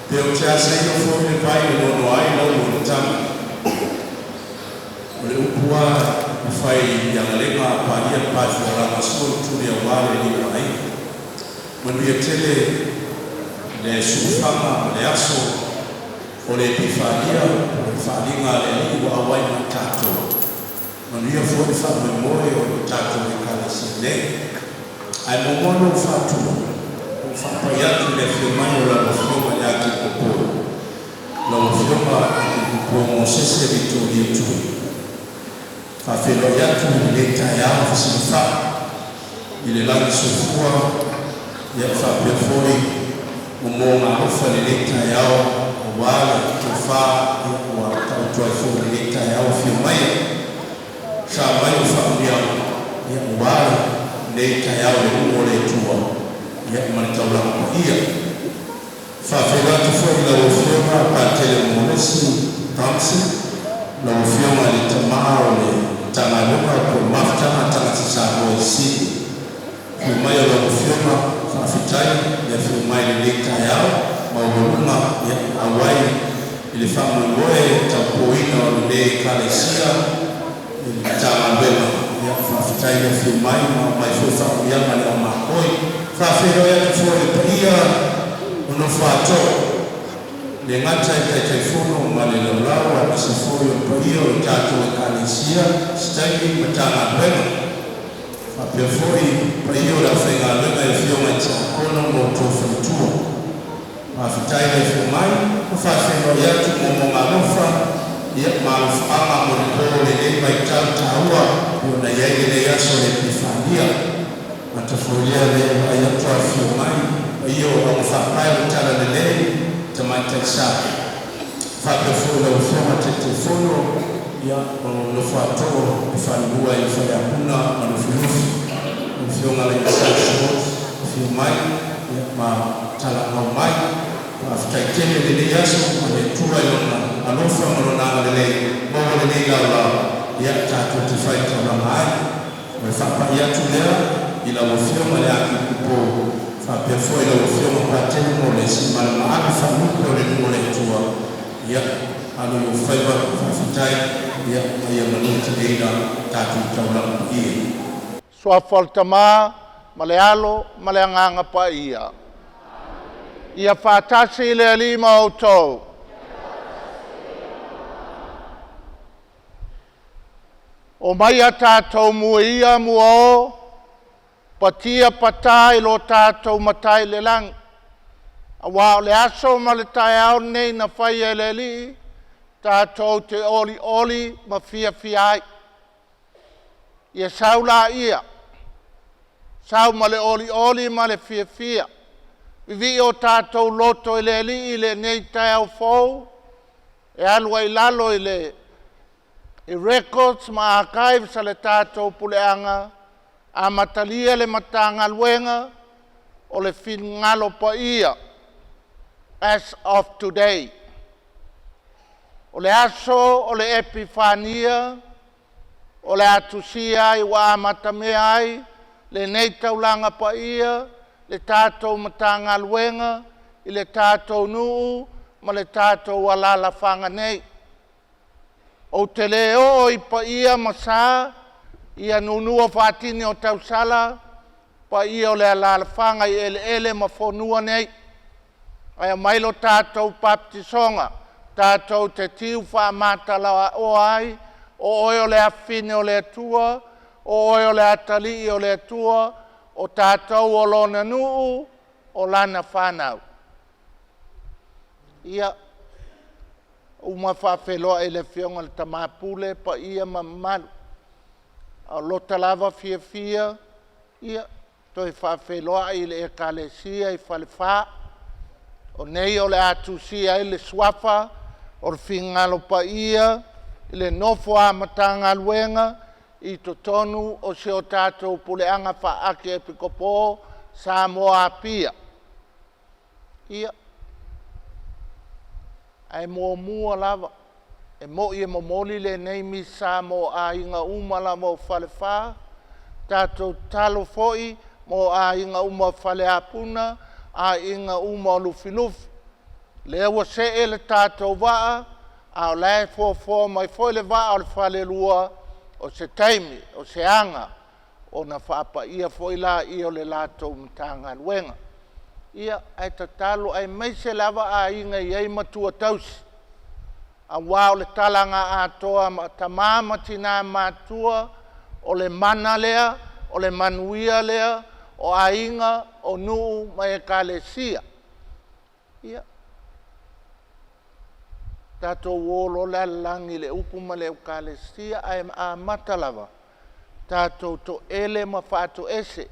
Pe ou te asaina foi le vai e nono ai lau o le tama. O le upu a e fai i agalega a paia le paefualaga sua le tuli aua le alii o aiga. Manuia tele le sulufaga ma le aso o le Epifania, o le faaaliga a le Alii ua auai ma tatou. Manuia foi le faamoemoe o le tatou Ekalesia nei. Ae muamua ona ou faatulou, ou faapai atu i le afio mai o lau Afioga i le Akikopo, lau Afioga Akikopo Mosese Vitoria Tui. Faafeiloai atu i lenei taeao fesilafai i le lagi soifua ia faapea foi momoogalofa i lenei taeao aua le tofa ia ua taoto ai foi i lenei taeao afio mai sa mai o faaumiaga ia aua lenei taeao i le nuu o le Atua ia ma le taulaga paia. Faafeiloai atu foi i lau Afioga Patele Moresi Thompson, lau Afioga i le Tamā o le Matagaluega po o le Mafutaga a Tagata Samoa i Sydney. Afio mai o lau Afioga, faafetai le afio mai i lenei taeao maualuga ia auai i le faamoemoe taupuaina o lenei Ekalesia i le Matagaluega. Ia faafetai le afio mai ma aumai foi faamanuiaga i le aumakoi. Faafeiloai atu foi i le paia o nofo-a-too, le gata i Taitaifono ma le laulau aemaise foi o le paia o le tatou Ekalesia, se taimi Matagaluega. Faapea foi paia o le aufaigaluega i afioga i tiakono ma outou faletua. Faafetai le afio mai ma faafeiloai atu momoogalofa ia ma alofaaga mo le po o lenei vaitau taua pei ona i ai lenei aso o le Epifania. Matafolia le vaai atu afifio mai paia o augafaapae o le Talalelei, Tamaitai Sa. Faapea foi lau Afioga Taitaifono ia o nofo-a-too e falelua i le Faleapuna ma Lufilufi, lau Afioga Alaiasa George, afio mai ia ma talangau mai. Faafetai tele i lenei aso ma le Atua i Lona alofa ma Lona agalelei, maua lenei laolao ia tatou te faitaulaga ai. O le faapai atu lea i lau Afioga i le Akikupo faapea foi lau Afioga Patele Molesi ma le maave faalupe o le nuu o le Atua, ia alo i ou faiva, faafetai ia ma ia manuteleina tatou taulaga paia. Suafa o le Tama ma le Alo ma le Agaga Paia. Ia faatasi le Alii ma outou. O mai a tatou muaia mua o, patia patā i lo tatou matai i le lagi. Aua o le aso ma le taeao lenei na faia e le Alii, tatou te olioli ma fiafia ai. Ia sau laia, sau ma le olioli ma le fiafia. Vivii o tatou loto i le Alii i lenei taeao fou, e alu ai i lalo i le i records ma archives a le tatou puleaga, amatalia le Matagaluega o le Finagalo Paia as of today. O le aso o le Epifania o le a tusia ai ua amatamea ai lenei taulaga paia, le tatou Matagaluega i le tatou nuu ma le tatou alaalafaga nei. Ou te le oo i paia ma sa, ia nuunua faatini o tausala, paia o le alaalafaga i eleele ma fanua nei. Ae aumai lo tatou baptisoga, tatou te tiu faamatalaoa ai, o oe o le afafine o le Atua, o oe o le atalii o le Atua, o tatou o lona nuu, o lana fanau. Ia, uma faafeiloai i le Afioga i le Tama Pule, paia ma mamalu. A o lota lava fiafia, ia, toe faafeiloai i le Ekalesia i Falefa. O nei o le a tusia ai le suafa o le Finagalo Paia i le nofo a Matagaluega i totonu o si o tatou puleaga faa-Akiepikopo Samoa Apia. Ia, ae muamua lava, e moi e momoli lenei misa mo aiga uma lava o Falefa, tatou tatalo foi mo aiga uma o Faleapuna, aiga uma o Lufilufi. Lea ua see le tatou vaa, a o la e foafoa mai foi le vaa o le falelua o se taimi, o se aga ona faapaia foi laia o le latou Matagaluega. Ia, ae tatalo aemaise lava aiga e i ai matua tausi, aua o le talaga atoa a tama ma tina matutua, o le mana lea, o le manuia lea o aiga, o nuu ma Ekalesia. Ia, tatou o loa le lalolagi i le upu ma le Ekalesia, ae amata lava tatou toele ma faatoese.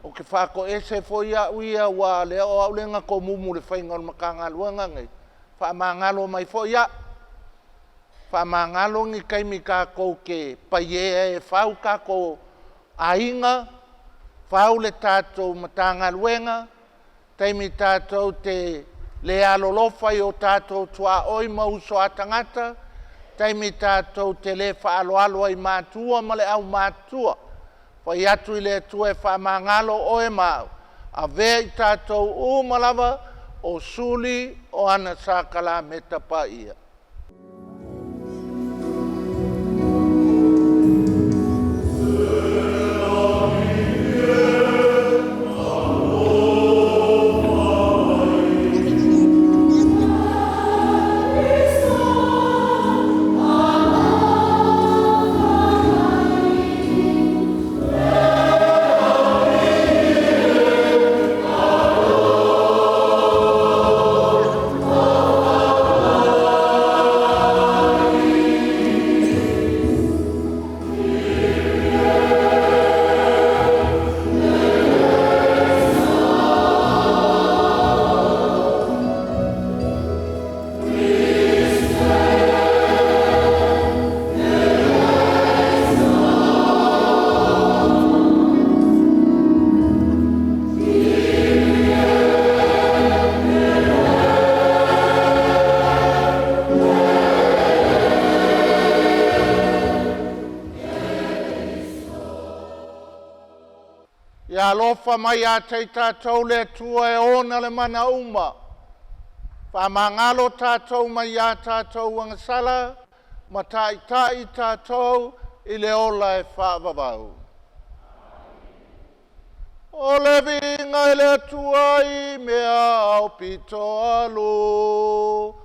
Ou te faatoese foi au ia aua o lea o au lea na tomumu i le faiga o le Matagaluega lenei, faamagalo mai foi au, faamagalo ni taimi tatou te paie ai e fau tatou aiga, fau le tatou Matagaluega, taimi tatou te le alolofa i o tatou tuaoi ma uso a tagata, taimi tatou te le faaaloalo ai i matua ma le aumatutua. Fai atu i le Atua e faamagalo oe ma au, avea i tatou uma lava o suli o ana sakalameta paia. Ia alofa mai ia te i tatou le Atua e ona le mana uma, faamagalo tatou mai a tatou agasala, ma taitai tatou i le ola e faavavau. O le viiga i le Atua i mea aupito aluga.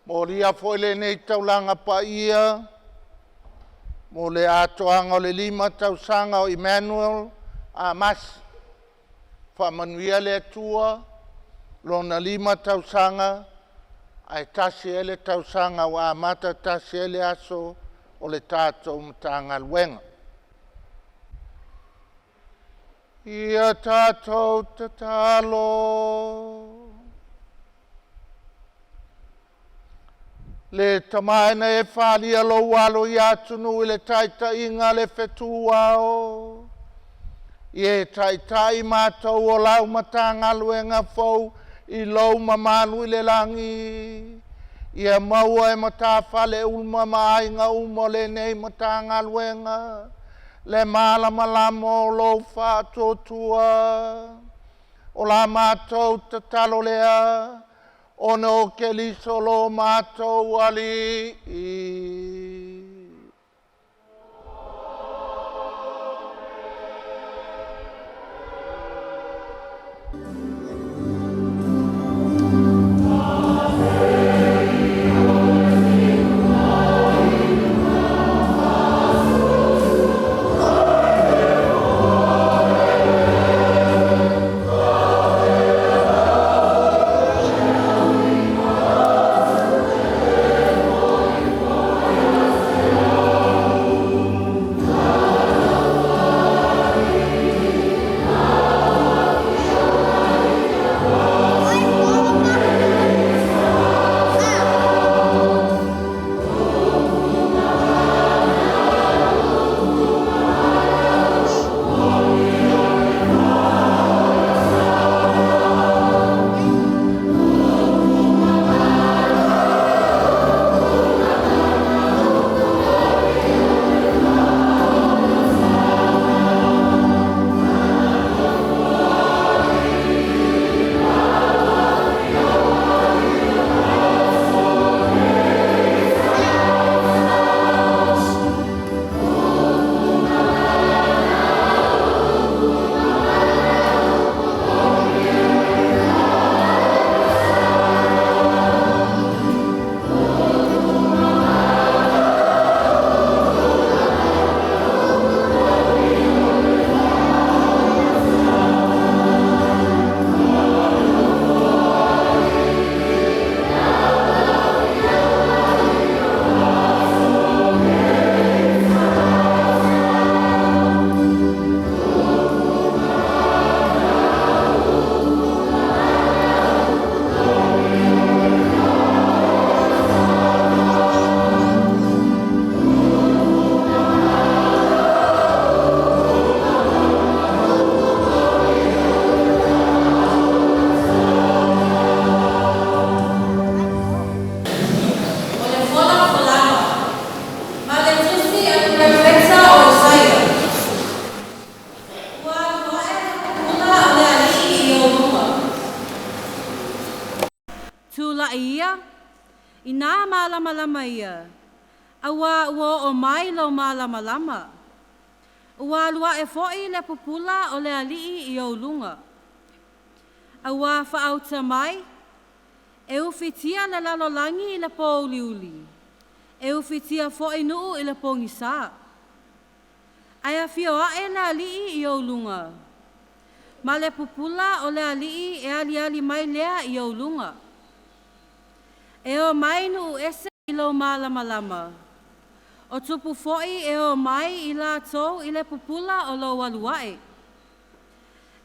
Molia foi lenei taulaga paia. Mo le atoaga o le lima tausaga o Emmanuel Amasi. Faamanuia le Atua lona lima tausaga ae tasi ai le tausaga ua amata tasi ai le aso o le tatou Matagaluega. Ia tatou tatalo. Le Tama e na e faaalia lou alo ia atunuu i le taitaiga a le fetu ao, ia e taitai matou o lau Matagaluega fou i lou mamalu i le lagi. Ia maua e matafale uma ma aiga uma o lenei Matagaluega le malamalama o lou faatuatua. O la matou tatalo lea, ona o Keriso lo matou Alii. O le folafolaga ma le Tusi a le Perofeta o Isaia, Ua alu ae le pupula o le Alii i ou luga. Tulaʻi ia, inā malamalama ia, auā ua oo mai lou malamalama. Ua alu aʻe foi le pupula o le Alii i ou luga. Auā faauta mai, e ufitia le lalolagi i le pōuliuli, e ufitia foi nuu i le pogisā. Ae afio aʻe le Alii i ou luga, ma le pupula o le Alii e aliali mai lea i ou luga. E o mai nuu ese i lou malamalama, o tupu foi e o mai i latou i le pupula o lou alu aʻe.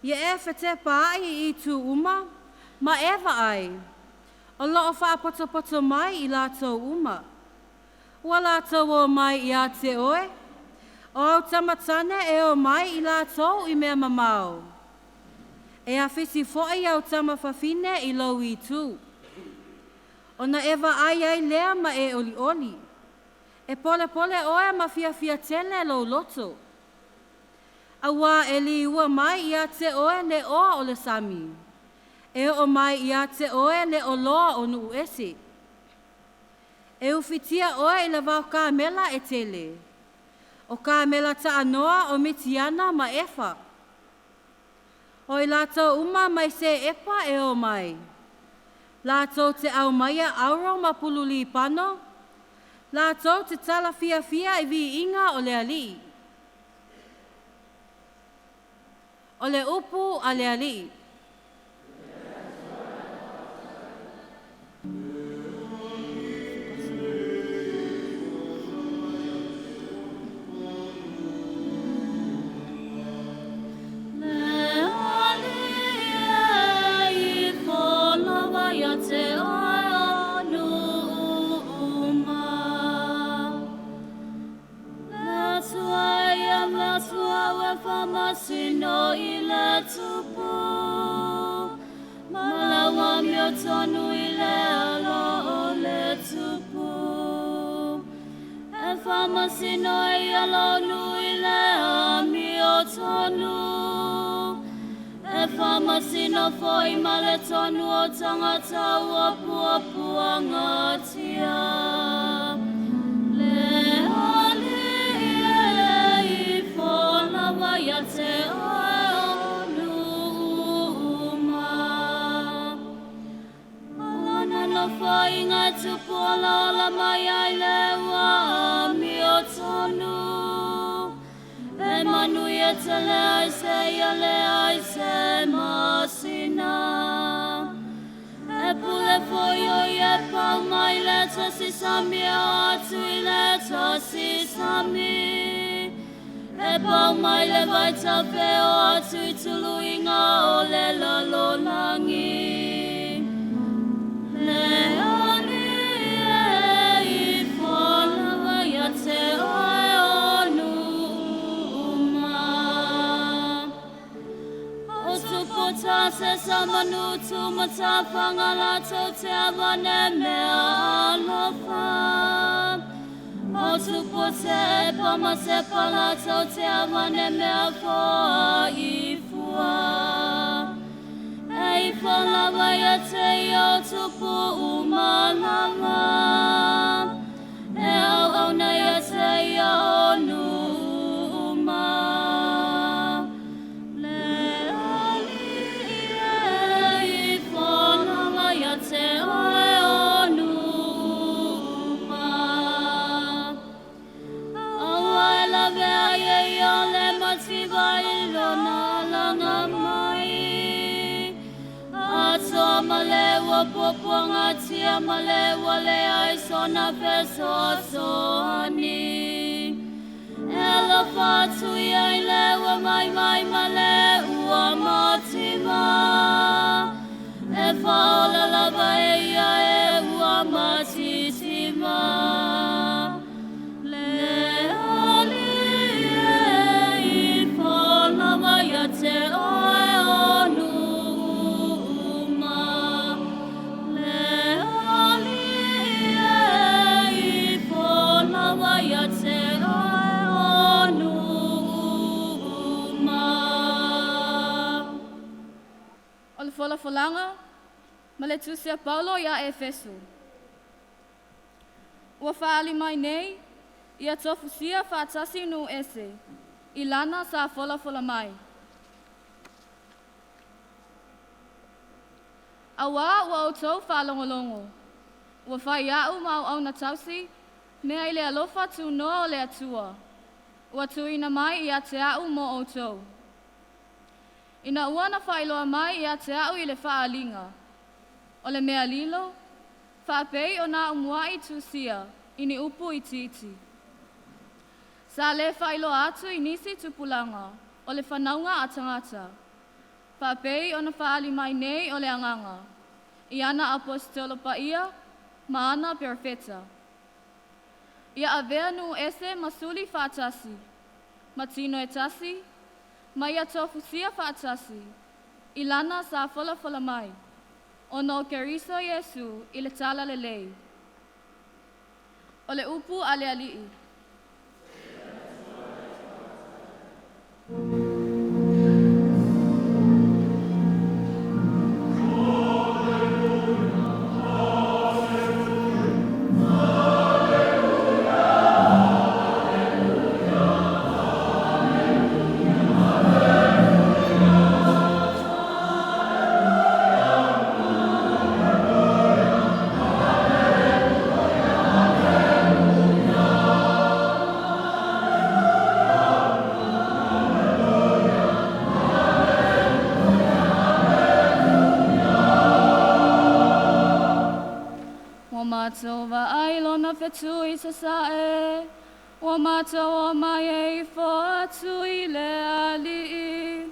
Ia e fetepaai i itu uma, ma e vaai, o loo faapotopoto mai i latou uma. Ua latou o mai iā te oe, o au tama tane e o mai i latou i mea mamao. E afisi foi au tama fafine i lou itu. Ona e vaai ai lea ma e olioli. E polepole oe ma fiafia tele lou loto. Auā e liua mai iā te oe le oa o le sami. E oo mai iā te oe le oloa o nuu ese. E ufitia oe i le vao kamela e tele. O kamela taanoa o Mitiana ma Efa. O i latou uma mai Seepa e o mai. Latou te aumaia auro ma pulu lipano, Latou te tala fiafia i viiga o le Alii. O le upu a le Alii. Le Alii e ifo lava ia te oe o nuu uma. Le Atua ia le Atua ua faamasino i le Tupu. Ma lau amiotonu i le alo o le Tupu. E faamasino e ia lou nuu i le amiotonu. E faamasino foi ma le tonu o tagata ua puapuagatia. Le Alii e ifo lava ia te oe o nuu uma. O lana nofoaiga e tupu olaola mai ai le ua amiotonu. E manuia tele ai seia leai se masina. E pule foi o ia e pau mai le tasi sami e oo atu i le tasi sami. E pau mai le vaitafe e oo atu i tuluiga o le lalolagi. Le Alii e ifo lava ia te oe o nuu uma. O tupu ta se samanu tu matawhanga latou te avane mea alofa. O tupu te e pa ma se pa latou te avane mea foa i fua. E ifo lava ia te ia o tupu uma lava. E auauna ia te ia o nuu uma. Le Alii e ifo lava ia te oe o nuu uma. Aua e lavea ai e ia o le mativa i lona alaga mai. Atoa ma le ua puapuagatia ma le ua leai sona fesoasoani. E alofa atu ia i le ua maimai ma le ua mativa. E faaola lava e ia e ua matitiva. Le Alii e ifo lava ia te oe o nuu uma. Le Alii e ifo lava ia te oe o nuu uma. O le folafolaga ma le tusi a Paulo ia Efeso. Ua faaali mai nei, ia tofusia faatasi nuu ese, i lana sa folafola mai. Auā ua outou faalogologo, ua fai iaʻu ma auauna tausi mea i le alofa tunoa o le Atua, ua tuuina mai ia te aʻu mo outou. Ina ua na faailoa mai ia te aʻu i le faaaliga, o le mea lilo, faapei ona aʻu muaʻi tusia i ni upu itiiti. Sa lē faailoa atu i nisi tupulaga o le fanauga a tagata, faapei ona faaali mai nei o le Agaga, i ana aposetolo paia ma ana perofeta. Ia avea nuu ese ma suli faatasi, ma tino e tasi, ma ia tofusia faatasi, i lana sa folafola mai, ona o Keriso Iesu i le Talalelei. O le upu a le Alii. fetū i Sasaʻe, ua matou omai e ifo atu i le Alii.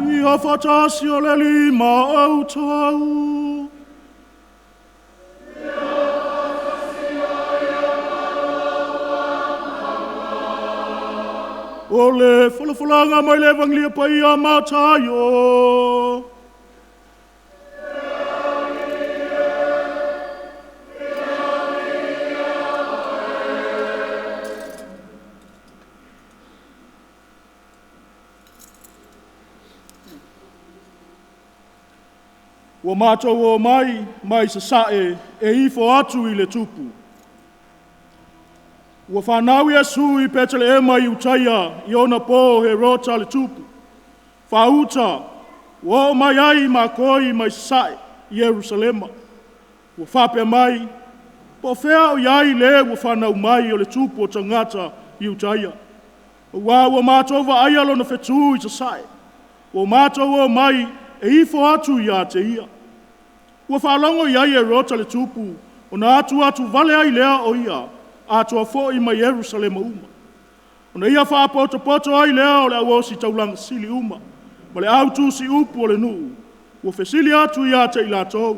Ia faatasi o le Alii ma outou. O le folafolaga mai le Evagelia paia a Mataio. Ua matou omai mai Sasaʻe e ifo atu i le Tupu. Ua fanau Iesu i Peteleema i Iutaia i ona po o Herota le Tupu. Faauta, ua oo mai ai makoi mai Sasae i Ierusalema. Ua faapea mai, po o fea o i ai le ua fanau mai o le Tupu o tagata Iutaia? Aua ua matou vaaia lona fetu i Sasae, ua matou omai e ifo atu ia te ia. Ua faalogo i ai Herota le Tupu, ona atuatu vale ai lea o ia, atoa foi ma Ierusalema uma. Ona ia faapotopoto ai lea o le au ositaulaga sili uma, ma le au tusiupu o le nuu, ua fesili atu ia te i latou,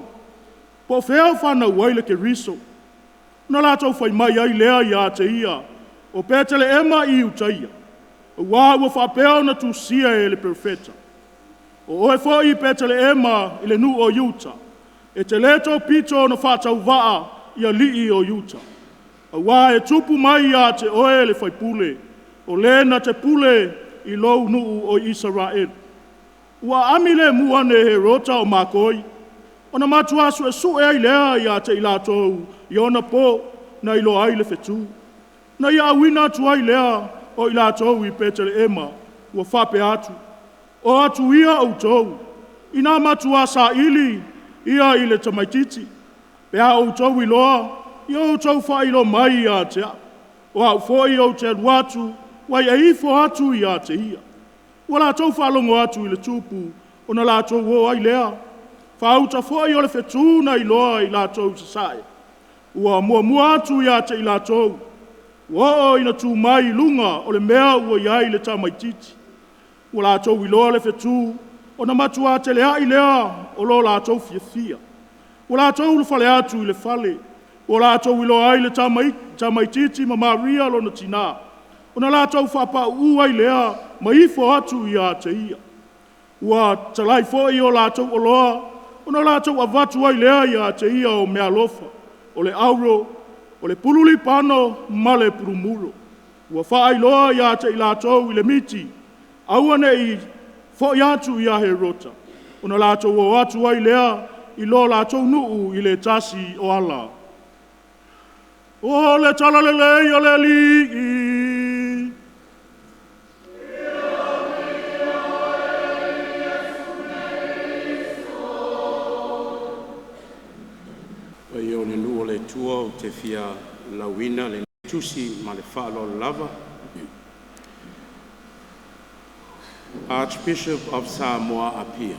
po o fea o fanau ai le Keriso? Ona latou fai mai ai lea ia te ia, o Peteleema i Iutaia, aua ua faapea ona tusia e le Perofeta, “O oe foi Peteleema i le nuu o Iuta, e te le topito ona faatauvaa i alii o Iuta, aua e tupu mai ia te oe le Faipule, o Le na te pule i lou nuu o Isaraelu.” Ua aami lemu ane Herota o makoi, ona matua suesue ai lea ia te i latou i ona po na iloa ai le fetu. Na ia auina atu ai lea o i latou i Peteleema, ua faapea atu, “O atu ia outou, ina matua saili ia i le tamaitiiti. Pe a outou iloa, ia outou faailoa mai ia te au, o au foi ou te alu atu ai e ifo atu ia te ia.” Ua latou faalogo atu i le tupu, ona latou o ai lea. Faauta foi o le fetu na iloa e i latou i Sasae, ua muamua atu ia te i latou, ua oo ina tu mai i luga o le mea ua i ai le tamaitiiti. Ua latou iloa le fetu, ona matua teleai lea o lo latou fiafia. Ua latou ulufale atu i le fale, ua latou iloa ai le tamaitiiti ma Maria lona tina, ona latou faapauu ai lea ma ifo atu ia te ia. Ua talai foi a latou oloa, ona latou avatu ai lea ia te ia o meaalofa, o le auro, o le pulu libano ma le pulu muro. Ua faailoa ia te i latou i le miti, aua ne i foi atu ia Herota, ona latou o atu ai lea i lo latou nuu i le tasi o ala. O le Talalelei o le Alii. Paia o le nuu o le Atua, ou te fia lauina lenei tusi ma le faaaloalo lava. Archbishop of Samoa, Apia.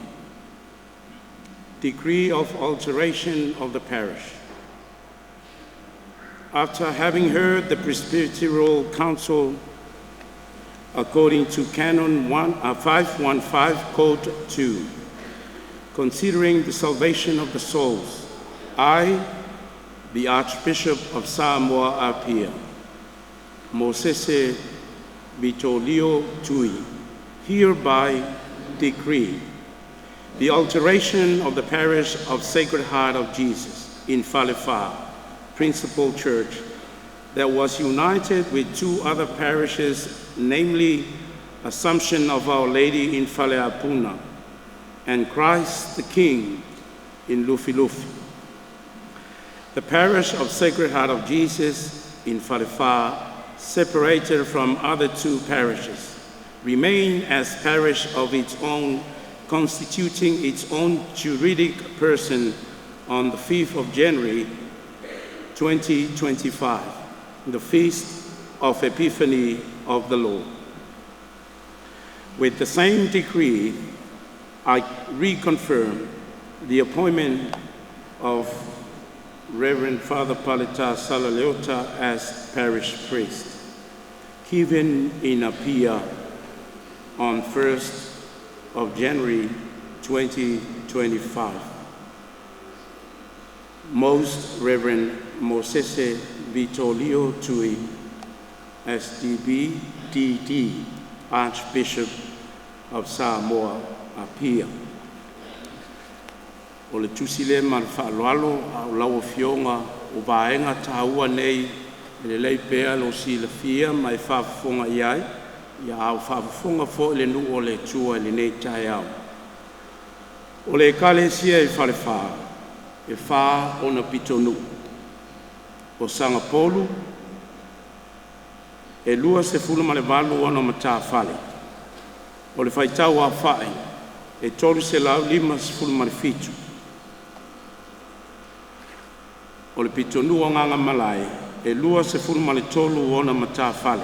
Decree of Alteration of the Parish. After having heard the Presbyteral Council according to Canon 1, 515, Code 2, considering the salvation of the souls, I, the Archbishop of Samoa Apia, Mosese Vitolio Tui, hereby decree the alteration of the parish of Sacred Heart of Jesus in Falefa, Principal Church, that was united with two other parishes, namely Assumption of Our Lady in Faleapuna and Christ the King in Lufilufi. The parish of Sacred Heart of Jesus in Falefa, separated from other two parishes, remained as parish of its own, constituting its own juridic person on the 5th of January 2025, the Feast of Epiphany of the Lord. With the same decree, I reconfirm the appointment of Reverend Father Paleta Salaleota as parish priest, given in Apia on 1st of January 2025. Most Reverend Mosese Vitolio Tui, SDB DD, Archbishop of Samoa, Apia. O le tusi lea ma le faaaloalo a o lau afioga o vaega taua nei e lelei pea lou silafia ma e faafofoga i ai, ia a o faafofoga foi le nuu o le Atua i lenei taeao. O le Ekalesia i Falefa, e fa ona pitonuu. O Sagapolu e 28 ona matafale. O le faitauaofai e 357. O le pitonuu o Gagaemalae e 23 ona matafale.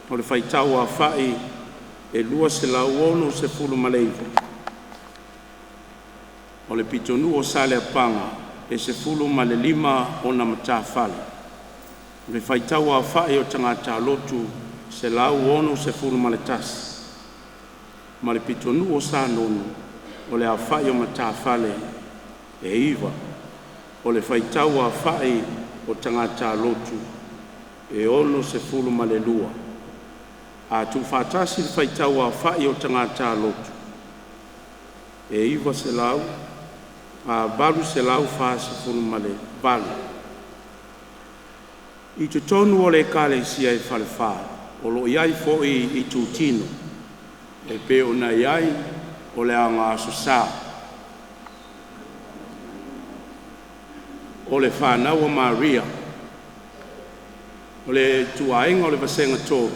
O le faitauaofai e 269. O le pitonuu o Saleapaga e 15 ona matafale. O le faitauaofai o tagata lotu e 161. Ma le pitonuu o Sanonu o le aofai o matafale e 9. O le faitauaofai o tagata lotu e 62. A tuufaatasi le faitauaofai o tagata lotu e 848. I totonu o le Ekalesia i Falefa, o lo o i ai foi Itutino e pei ona i ai o le Aoga Aso Sa, o le Fanau a Maria, o le Ituaiga o le Vasega 3,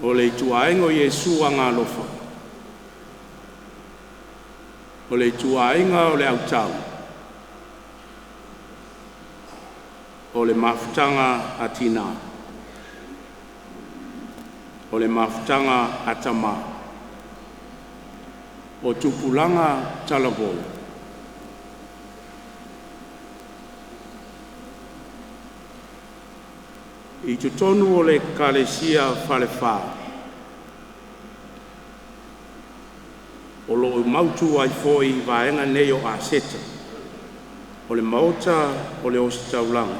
o le Ituaiga o Iesu Agaalofa, o le Ituaiga o le Autau, o le Mafutaga a Tina, o le Mafutaga a Tama, o Tupulaga Talavou, I totonu o le Ekalesia Falefa, o lo o mautu ai foi vaega nei o aseta: O le Maota o le Ositaulaga,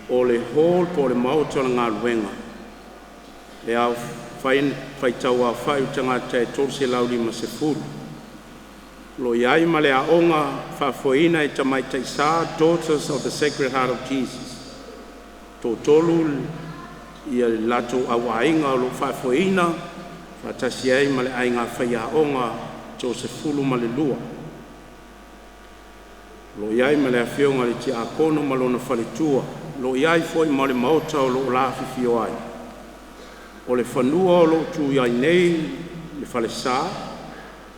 o le Hall po o le Maota o le Galuega, e faitauaofai tagata e 350. O lo o i ai ma le Aoga Faafoeina e Tamaitai Sā (Daughters of the Sacred Heart of Jesus). E toatolu ia le latou au aiga o lo o faafoeina faatasi ai ma le aiga faiaoga e toa-12. O lo o i ai ma le afioga i le Tiakono ma lona faletua. O lo o i ai foi ma le maota o lo o afifio ai. O le fanua o lo o tu ai nei le falesa,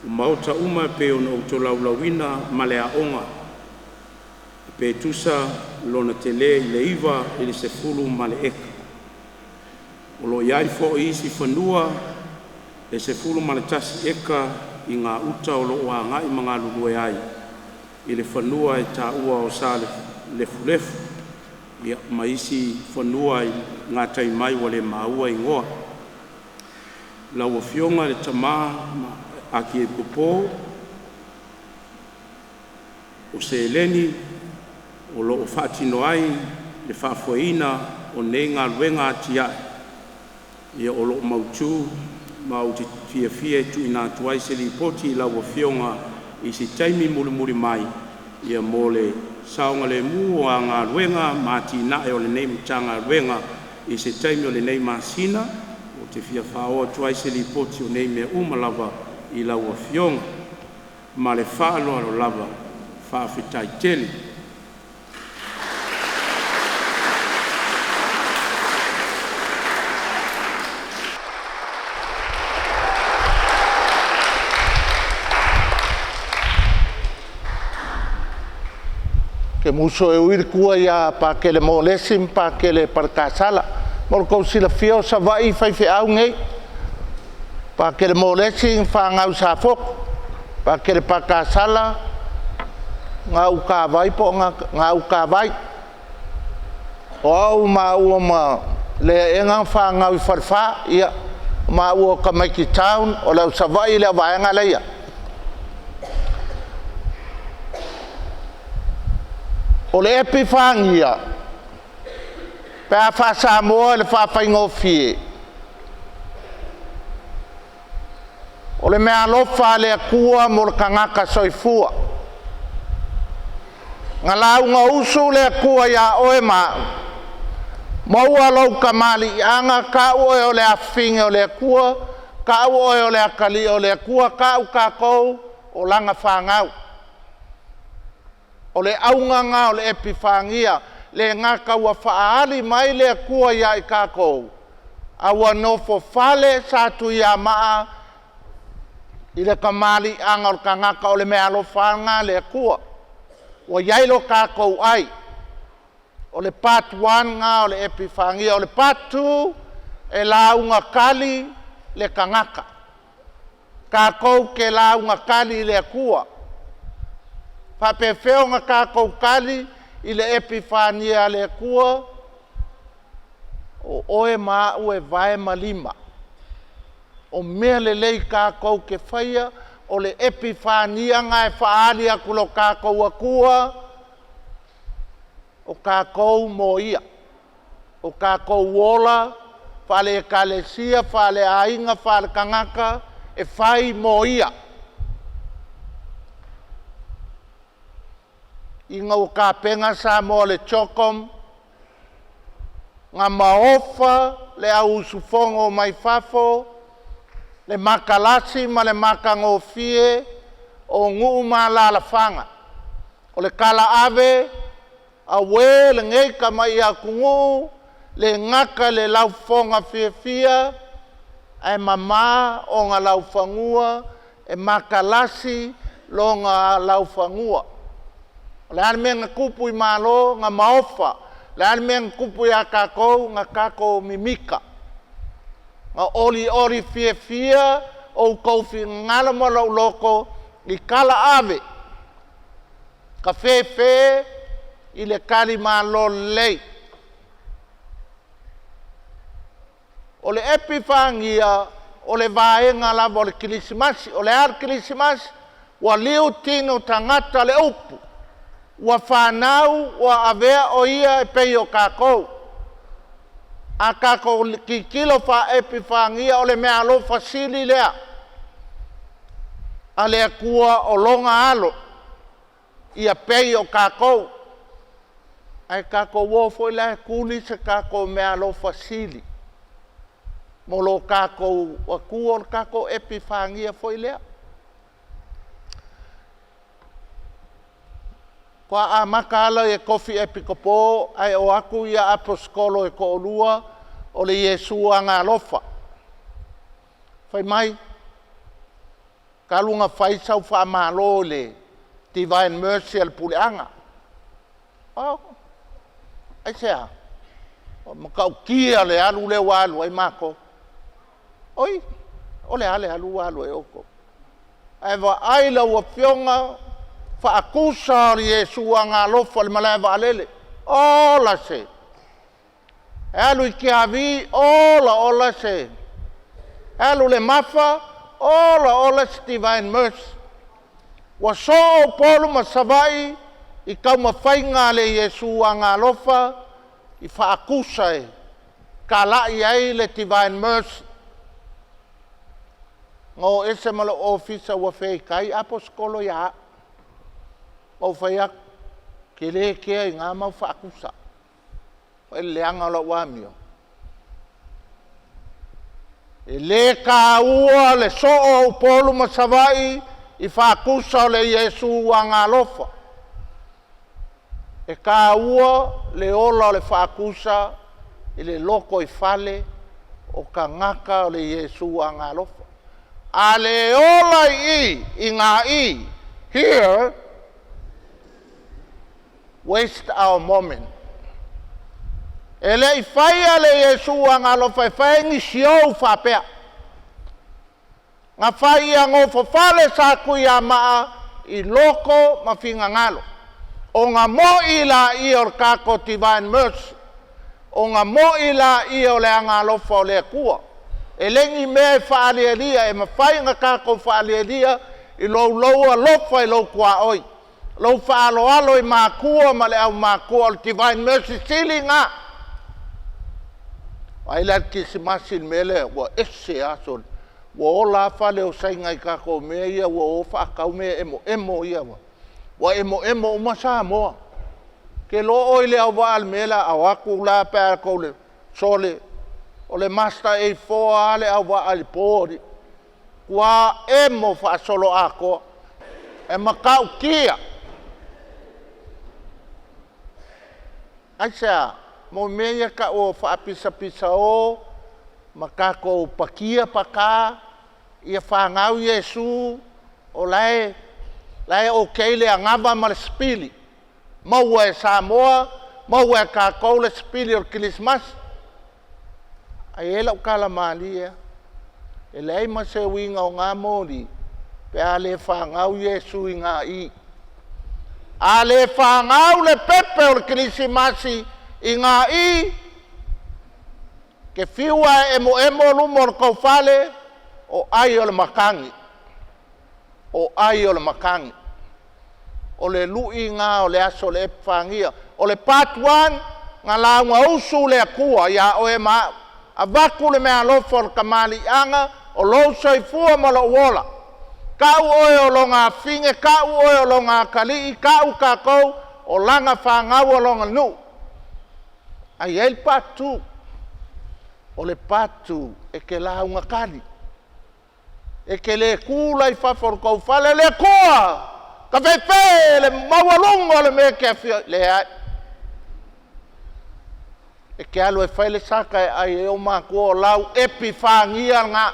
o maota uma e pei ona ou tolaulauina ma le aoga, pe tusa lona tele i le 9 i le 10 ma le eka. O lo o i ai foi isi fanua e 11 eka i gauta o lo o agai ma galulue ai i le fanua e taua o Salefulefu ma isi fanua i gatai mai ua le maua igoa. Lau Afioga i le Tama Atiaepopo o seleni o lo o faatino ai le faafoeina o nei galuega atiae, ia o lo o mautu ma ou te fiafia e tuuina atu ai se lipoti i lau Afioga i se taimi mulimuli mai. ia mo le saogalemu o a galuega ma atinae o lenei Matagaluega i se taimi o lenei masina. Ou te fia faaoo atu ai se lipoti o nei mea uma lava i lau Afioga. Ma le faaaloalo lava, faafetai tele. Ke muso e ui le tua ia Pakele Molesi ma Pakele Palekasala. Mo le tou silafia o Savaii faifeau nei. Pakele Molesi na fanau i Safotu, Pakele Palekasala Gautavai po o Gautavai. O au maua ma Leaena na fanau i Falefa, ia o maua o tamaiti town, o le au Savaii le vaega la e i ai. O le Epifania, pe a faa-Samoa i le faafaigofie, o le meaalofa a le Atua mo le tagata soifua. Na lauga usu le Atua ia oe ma au, maua lou tamaliiaga, tau oe o le afafine o le Atua, tau oe o le atalii o le Atua, tau tatou o lana fanau. O le auga lena o le Epifania, e le gata ua faaali mai le Atua ia i tatou, a ua nofofale Satuiamaa i le tamaliiaga o le tagata, o le meaalofa lava lena a le Atua ua i ai lo tatou ai. O le part 1 lena o le Epifania. O le part 2, e lauga tali le tagata, tatou te lauga tali i le Atua. E faapefea ona tatou tali i le Epifania a le Atua? O oe ma au e vae ma lima, o mea lelei tatou te faia, o le Epifania lena e faaali atu i lo tatou Atua, o tatou mo Ia, o tatou ola faale-Ekalesia, faaleaiga, faaletagata, e fai mo Ia. Ina ua tapena Samoa i le CHOGM, na maofa le au usufono mai fafo, le matalasi ma le matagofie o nuu ma alaalafaga. O le tala ave, auē lenei tamai atunuu, e le gata i le laufofoga fiafia, ae mamā ona laufanua, e matalasi lona laufanua. O le a le mea na tupu i Malo? Na maofa. O le a le mea na tupu ia tatou? Na tatou mimita, na olioli fiafia outou finagalo ma lou loto i tala ave, tafefe i le talimalo lelei. O le Epifania, o le vaega lava o le Kerisimasi. O le a le Kerisimasi? Ua liu tino tagata le upu, ua fanau ua avea o ia e pei o tatou. A tatou tilotilo faa-Epifania, o le meaalofa sili lea a le Atua o lona Alo ia pei o tatou. Ae tatou o foi la e tuli se tatou meaalofa sili mo lo tatou Atua, o le tatou Epifania foi lea. Faatoa amata ala e tofi epikopo ae o atu aposetolo e toalua o le Iesu Agaalofa. Fai mai, talu ona fai sau faamalo i le Divine Mercy a le Puleaga. Oh, aisea? E matautia le alu lea ua alu ai matou. Oi, o le a le alu ua alu ai outou? Ae vaai lau Afioga faatusa o le Iesu Agaalofa i le malae vaalele. Ola se! E alu i Tiavi, ola ola se! E alu i le Mafa, ola ola se Divine Mercy. Ua soo Upolu ma Savaii i taumafaiga a le Iesu Agaalofa i faatusa e talai ai le Divine Mercy. Na o ese ma lou ofisa ua feitai aposetolo ia au. Ma ou fai atu, Ke le kea i ngā mau faakusa. Vaai le leaga o lau amio. E le taua le soo o Upolu ma Savaii i faatusa o le Iesu Agaalofa. E taua le ola o le faatusa i le lotoifale o tagata o le Iesu Agaalofa. A le ola i i, i gā i, here, waste our moment. E le i faia le Iesu Agaalofa e fai ai nisi ou faapea. Na fai ia nofofale Satuiamaa i loko ma finagalo. Ona moi laia o le tatou Divine Mercy, ona moi laia o le agaalofa o le Atua. E le ni mea e faalialia, e mafai ona tatou faalialia i lou lou alofa i lou tuaoi, lou faaaloalo i matua ma le aumatua, o le Divine Mercy sili lena. Vaai la i le Kerisimasi i le mea lea, ua ese lava sole, ua ola lava fale o Saina i tatou mea ia ua o faatau mea emoemo ia, ua emoemo uma Samoa. E te iloa oe i le auvaa o le mea lea, a o atu la pe a tou… sole, o le Mazda A4 lava le auvaa i le po alii, matua emo faasoloatoa. E matautia. Aisea? Mo mea ia e tau o faapisapisao ma tatou patia pata, ia fanau Iesu o la e la e okay le anava ma le sipili, maua e Samoa, maua e tatou le sipili o le Kerisimasi. Ae i ai lau tala malie lava, e leai ma se uiga o na moli pe a le fanau Iesu i gai. A le fanau le pepe o le Kerisimasi i ga'i, e te fiu lava e emoemo luma o le tou fale, o ai o le matagi, o ai o le matagi. O le lui lena o le aso o le Epifania. O le part 1, na lauga usu le Atua ia oe ma au, avatu le meaalofa o le tamaliiaga o lou soifua ma lou ola, tau oe o lona afine, tau oe o lona atalii, tau tatou o lana fanau o lona nuu. Ae i ai le part 2. O le part 2, e te lauga tali. E te le tu la i fafo o le tou fale, le Atua, tafefe le maualuga o le mea e te afio ai. Leai. E te alu e fai le saka e ai ai ou matua, o lau Epifania lena.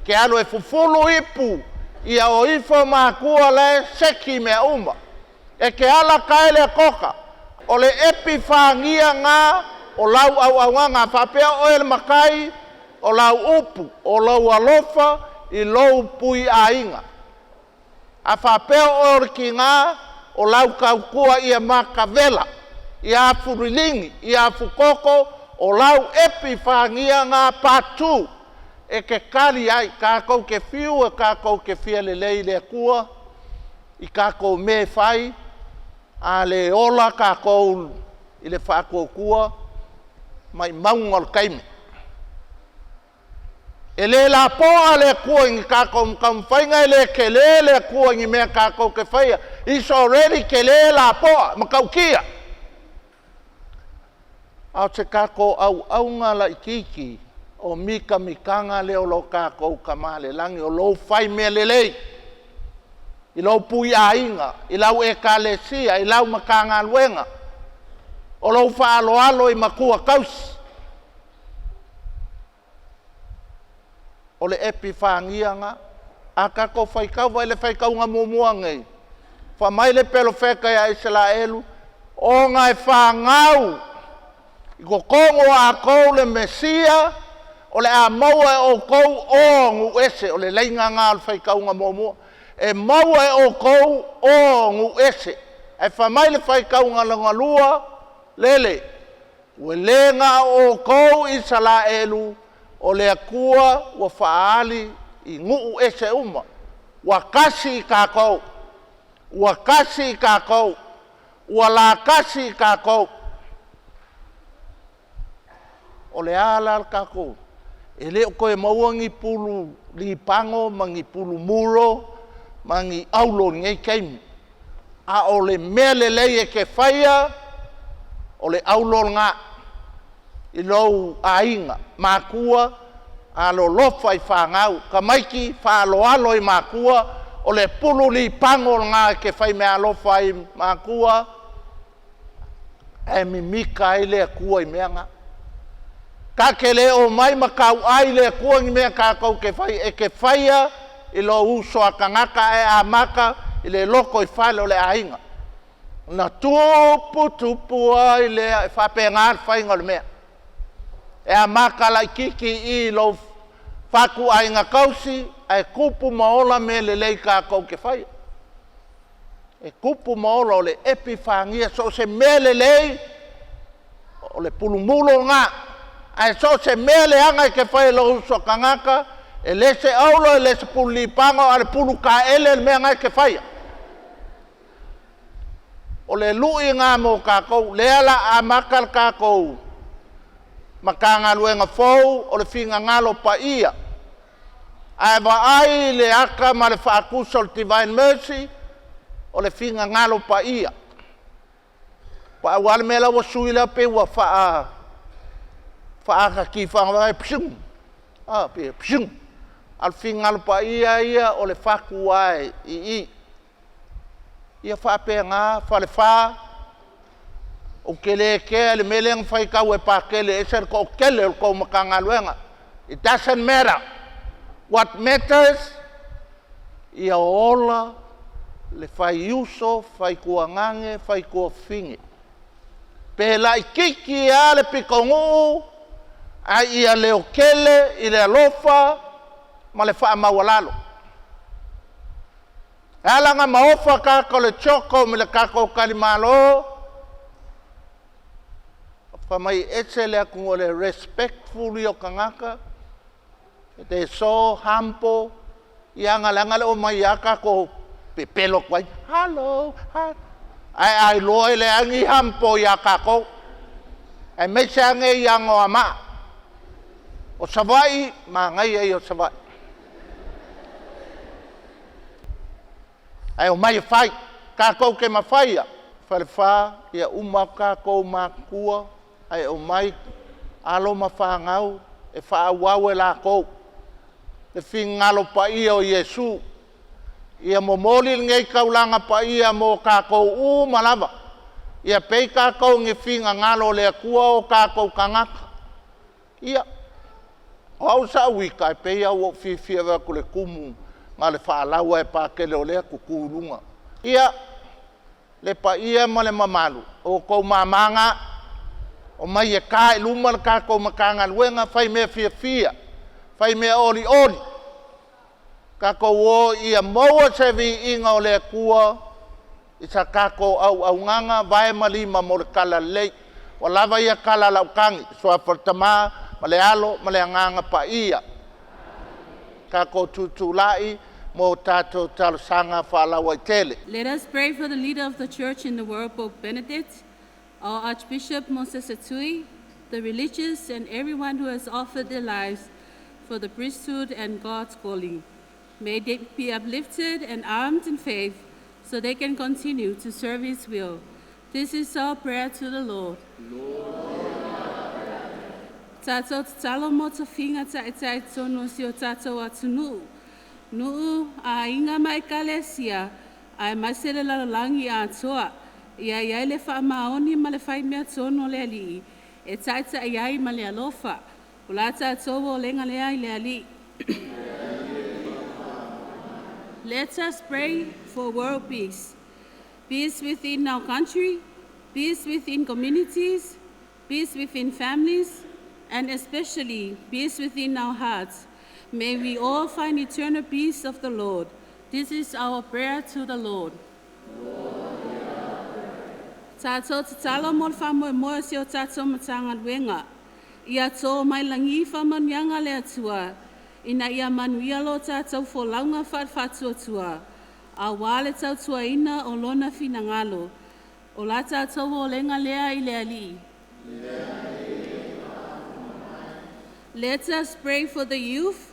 E te alu e fufulu ipu ia o ifo matua la e seki mea uma. E te ala tae le atoka. O le Epifania lena o lau auaunaga. A faapea o oe le matai, o lau upu, o lou alofa i lou pui aiga. A faapea o oe o le tiga, o lau tautua ia matavela, ia afuliligi, ia afutoto, o lau Epifania lena part 2 e te tali ai. Tatou te fiu e tatou te fia lelei i le Atua i tatou mea e fai, a le ola tatou i le faatuatua, maumauga o le taimi. E le lapoa le Atua i ni tatou taumafaiga, e le tele le Atua i ni mea tatou te faia. Is already tele lapoa, matautia. A o se tatou auauna laitiiti o mitamitaga lea o lo tatou Tama i le Lagi, o lou fai mea lelei i lou puiaiga, i lau ekalesia, i lau Matagaluega, o lou faaaloalo i matua tausi. O le Epifania lena. A tatou faitau, vaai i le faitauga muamua nei, fai mai le perofeta ia Isaraelu, ona e fanau i totonu o a outou le Mesia, o le a maua e outou o nuu ese. O le laina lena o le faitauga muamua. E maua e outou o nuu ese. Ae fai mai le faitauga lona lua, lele, ua le na o outou Isaraelu o le Atua ua faaali i nuu ese uma. Ua tasi i tatou, ua tasi i tatou, ua latasi i tatou. O le a la le tatou... E le o toe maua ni pulu lipago ma ni pulu muro ma ni aulo i lenei taimi. A o le mea lelei e ke faia, o le aulo lena i lou aiga, matua alolofa i fanau, tamaiti faaaloalo i matua, o le pulu lipago lena e te faimeaalofa ai i matua, ae mimita ai le Atua i mea na. Ta te le omai ma tauai le Atua i ni mea tatou te fai, e te faia i lou uso a tagata ae amata i le lotoifale o le aiga. Ona tupu tupu ai lea, e faapena le faiga o le mea. E amata laitiiti i i lou fatuaiga tausi, ae tupu ma ola mea lelei tatou te faia. E tupu ma ola, o le epifania, so o se mea lelei, o le pulumulo lena. Ae so o se mea leaga e te faia i lou uso a tagata, e le se auro e le se pulu lipago, a o le pulu taele le mea lena e te faia. O le lui lena mo tatou, lea o le a amata le tatou Matagaluega fou o le finagalo paia. A e vaai i le ata ma le faatusa o le Divine Mercy, o le finagalo paia. Pau lava le mea la ua sui lea pei ua faaata tifafai, a, pei e a o le finagalo paia ia o le fatu lava i i. Ia faapena Falefa, ou te le kea i le mea lea na faitau e Patele e ese le toatele o le tou Matagaluega. It doesn't matter. What matters, ia ola le faiuso, faituagane, faituafafine. Pe laitiiti lava le pitonuu, a ia leotele i le alofa ma le faamaualalo. E ala ona maofa tagata o le CHOGM i le tatou talimalo, fai mai e ese le atunuu o le respectful ia o tagata, they so humble, ia leaga le omai lava tatou pepelo atu ai, hello, ae a iloa e leai ni humble ia tatou, aemaise lava nei i Anoamaa. O Savaii, manaia ia o Savaii. Ae omai e fai, tatou te mafaia. Falefa, ia uma atu tatou matutua ae omai alo ma fanau e faaauau e latou le finagalo paia o Iesu. Ia momoli lenei taulaga paia mo tatou uma lava, ia pei tatou i ni finagalo o le Atua o tatou tagata. Ia, o au sa ou ita, e pei lava ua ou fiafia e vaai atu i le tumu na o le faalau lava e Patele o lea tutu i luga. Ia, le paia ma le mamalu, o outou mama na, omai e ta i luma le tatou Matagaluega, fai mea fiafia, fai mea olioli, tatou o ia maua se viiga o le Atua i sa tatou auaunaga vae ma lima mo le talalelei. Ua lava ia tala a lau tagi, i le suafa o le Tama ma le Alo ma le Agaga Paia. Tatou tutulai mo tatou talosaga faalauaitele. Let us pray for the leader of the church in the world, Pope Benedict, our Archbishop Moses Tui, the religious, and everyone who has offered their lives for the priesthood and God's calling. May they be uplifted and armed in faith so they can continue to serve His will. This is our prayer to the Lord. Tātou tatalo mo tofiga taitai tonu o si o tātou atunuu. Nuu aiga ma ekalesia, aemaise le lalolagi atoa. Ia i ai le faamaoni ma le faimea tonu o le Alii, e taitai ai ma le alofa. O la tātou olega lea i le Alii. Let us pray for world peace. Peace within our country, peace within communities, peace within families, and especially peace within our hearts. May we all find eternal peace of the Lord. This is our prayer to the Lord. Tātou tatalo mo le faamoemoe o si o tātou Matagaluega. Ia tō mai lagi faamanuiaga a le Atua, ina ia manuia lo tātou folauga faatuatua, auā le tautuaina o lona finagalo. O la tātou olega lea i le Alii. Let us pray for the youth.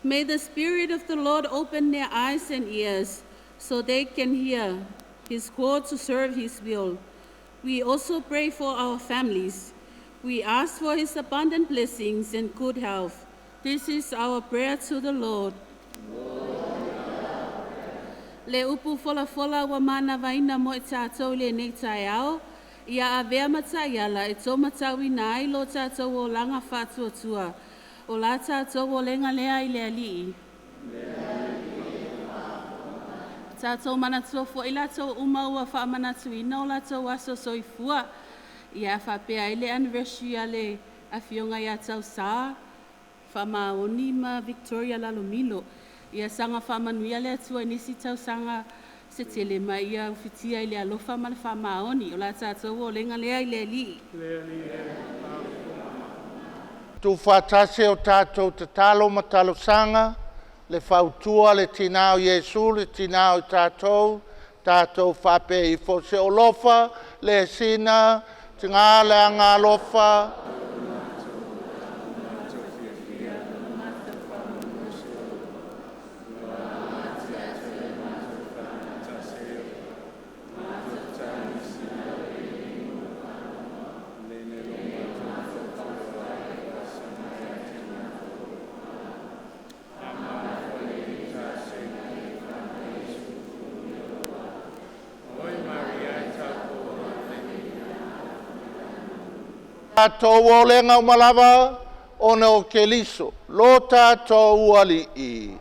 May the Spirit of the Lord open their eyes and ears so they can hear. His call to serve His will. We also pray for our families. We ask for His abundant blessings and good health. This is our prayer to the Lord. Le upu folafola ua manavaina mo i tatou i lenei taeao, ia avea ma taiala e tou matauina ai lo tatou olaga faatuatua. O la tatou olega lea i le Alii. Tatou manatua fo'i latou uma ua faamanatuina o latou aso soifua. Ia faapea ai le anniversary a le afioga ia Tausā Faamaoni ma Victoria Lalomilo. Ia saga faamanuia le Atua i nisi tausaga se tele ma ia ufitia i le alofa ma le faamaoni. O la tatou olega lea i le Alii. Tuufaatasi o tatou tatalo ma talosaga, le fautua le Tina o Iesu, le Tina o tatou, tatou faapea ifo, se olofa le sina, tiga le agalofa, tatou olega uma lava, ona o Keliso, lo tatou Alii.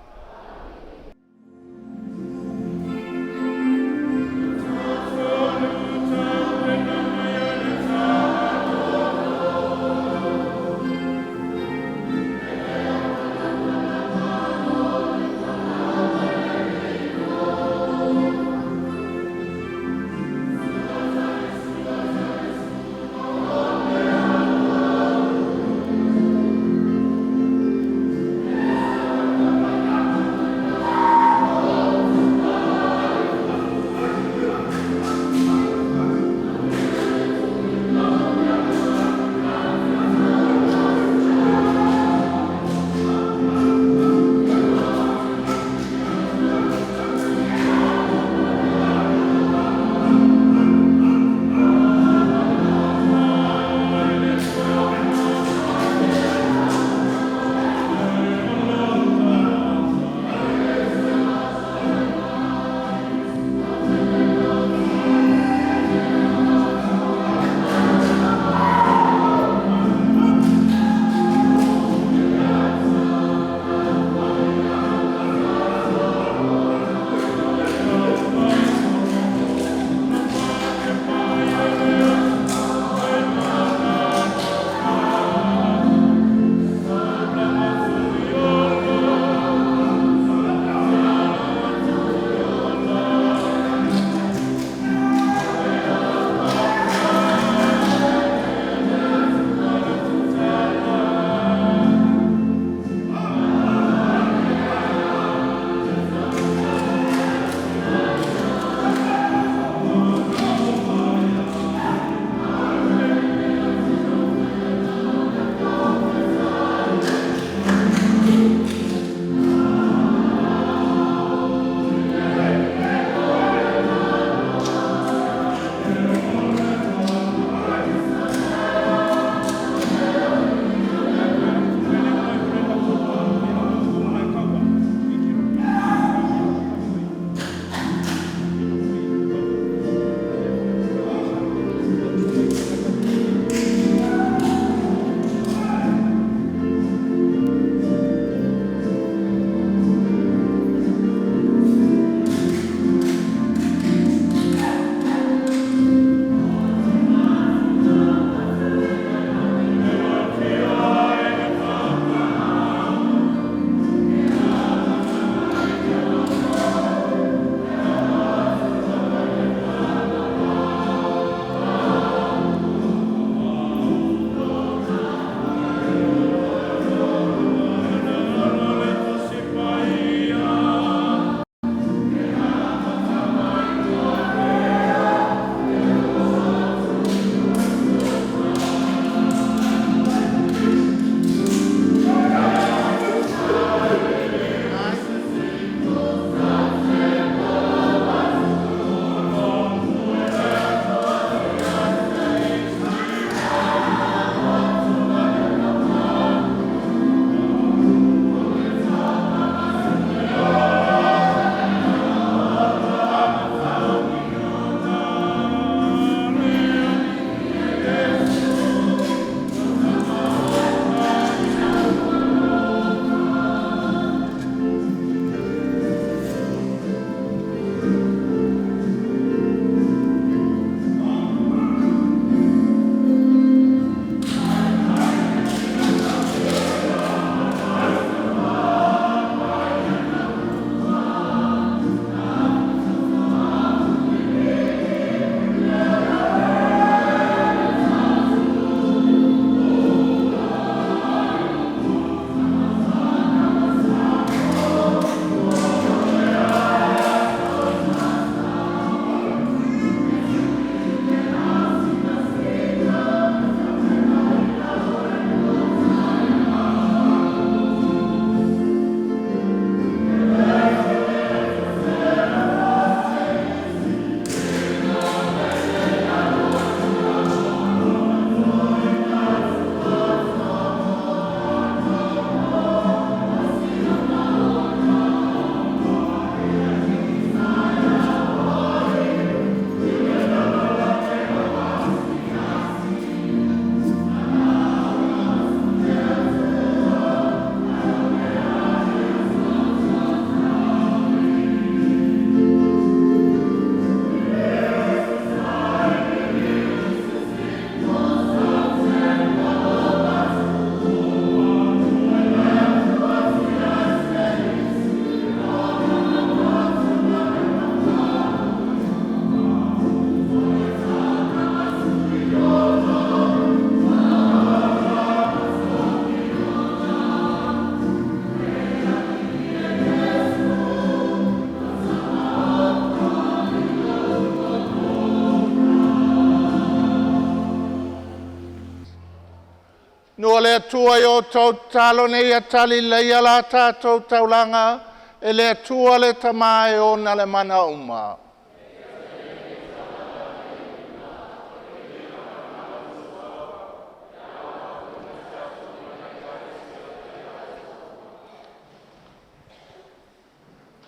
le Atua i o outou tatalo nei ia tali lelei la tatou taulaga e le Atua le Tama e ona le mana uma.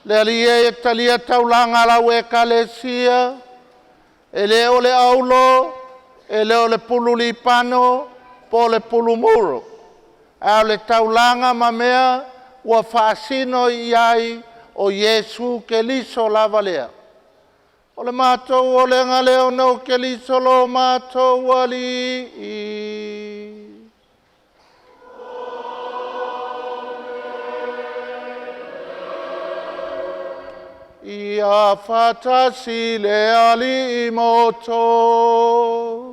Le Alii e talia taulaga a lau Ekalesia, e le o le aulo, e le o le pulu lipano, po o le pulu muro, a o le taulaga ma mea ua faasino i ai o Iesu Keriso lava lea. O le matou olega lea ona o Keriso lo matou Alii. Ia faatasi le Alii ma outou.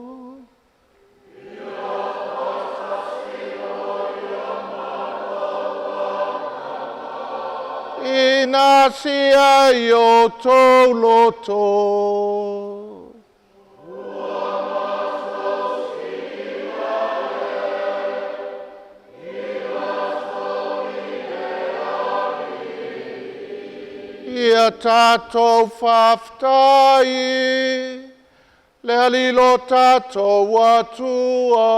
Ina sia i outou loto. Ia tatou faafetai le Alii lo tatou Atua.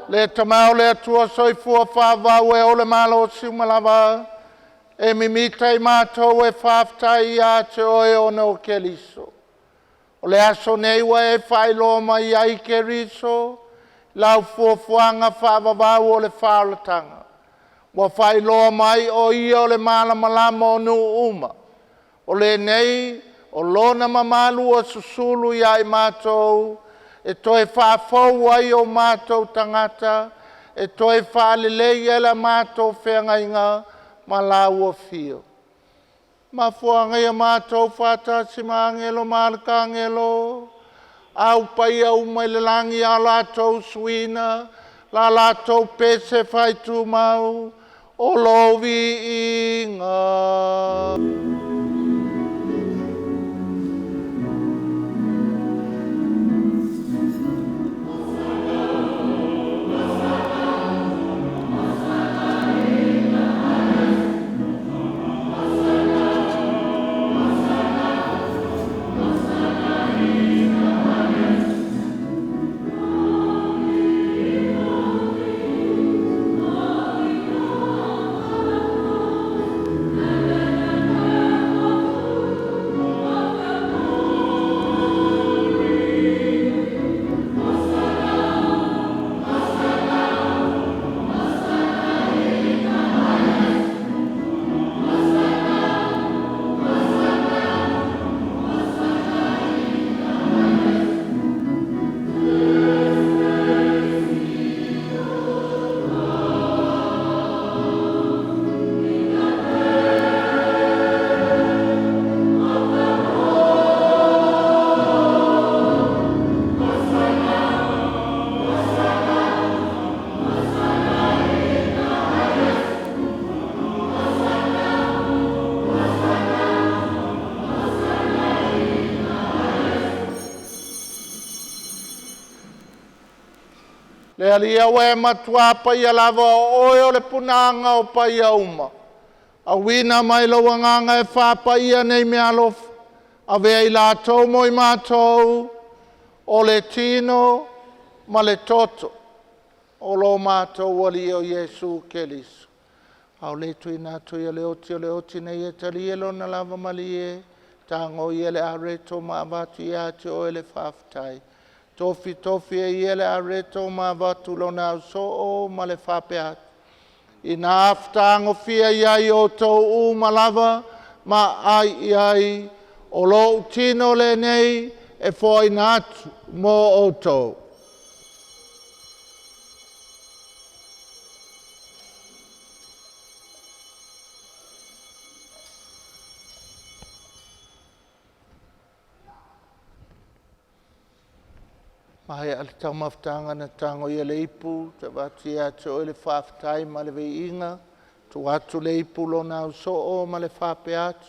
Le Tama o le Atua soifua faavavau e ou le malosi uma lava, e mimita i matou e faafetai ia te oe ona o Keriso. O le aso nei ua e faailoa mai ai Keriso, lau fuafuaga faavavau o le faaolataga. Ua faailoa mai o ia o le malamalama o nuu uma. O lenei o lona mamalu ua susulu ia i matou, e toe faafou ai o matou tagata, e toe faalelei ai la matou feagaiga ma lau afio. Mafuaaga ia matou faatasi ma agelo ma alakagelo, au paia uma i le lagi a latou suina, la latou pese faaitumau, o lou viiga. Le Alii e matua paia lava o oe o le punaga o paia uma. Auina mai lou agaga e faapaia nei meaalofa, avea i latou mo i matou, o le tino ma le toto o lo matou Alii o Iesu Keriso. A o le tuuina atu ia le oti o le oti nei e talia lona lava malie, tago ia le areto ma avatu ia te oe le faafetai. Tofi tofi e ia le areto ma avatu lona ausoo ma le faapea atu. Ina afutagofia ia i outou uma lava ma ai i ai, o lou tino lenei e foaina atu mo outou. Maea le taumafataga na tago ia le ipu, ta avatu ia te oe le faafetai ma le viiga. Tuu atu le ipu lona ausoo ma le faapea atu,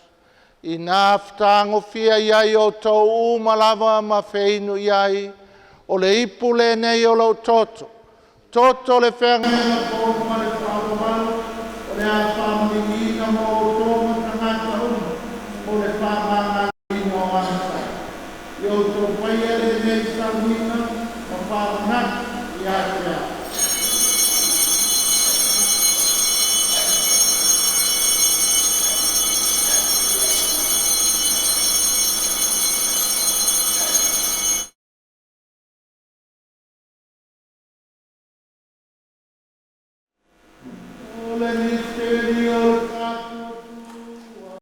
Ina fetagofia i ai outou uma lava ma feinu i ai, o le ipu lenei o lou toto, toto o le feagaiga fou ma le faaaloalo, o le a faamaliuina mo outou ma tagata uma mo le faamagaloina o aga fai. Ia outou faia lenei sauniga ma faamanatu ia te a'u. O le misitelio o le faatuatua.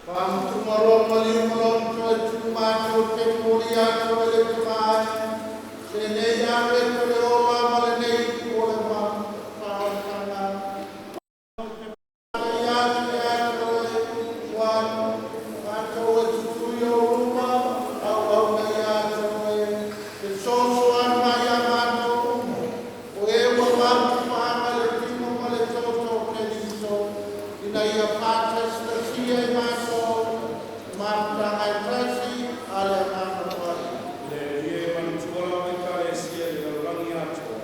Faamatuma loa maliu ma Lona toe tupu, matou te momoli atu ai le Tama e, lenei apeto o le ola ma lenei ipu o le faaolataga. Faafetai atu ia te Oe, ua matou e tutui i ou luma ma auauna ia te Oe. Fesoasoani mai ia matou uma, o e ua matou faaga i le tino ma le toto o Keriso, ina ia faatasitasia i matou le mafutaga e tasi a le Agaga Paia. Le Alii e manatua lau Ekalesia i le lalolagi atoa,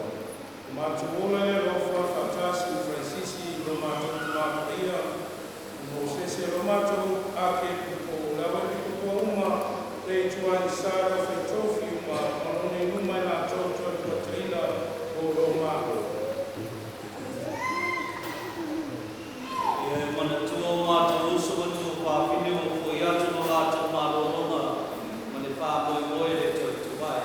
ua matou ola i le alofa faatasi ma Falasisi lo matou Tamā Paia, ma Mosese lo matou Akekopo, le au Epikopo uma, le Ituaiga le aufaitofi uma, ma lona i luma i latou tuatuataina o lo Malo. Ia e manatua o matou uso ma tuafafine ua fo'i atu lo latou malologa ma le faamoemoe i le toe tuai.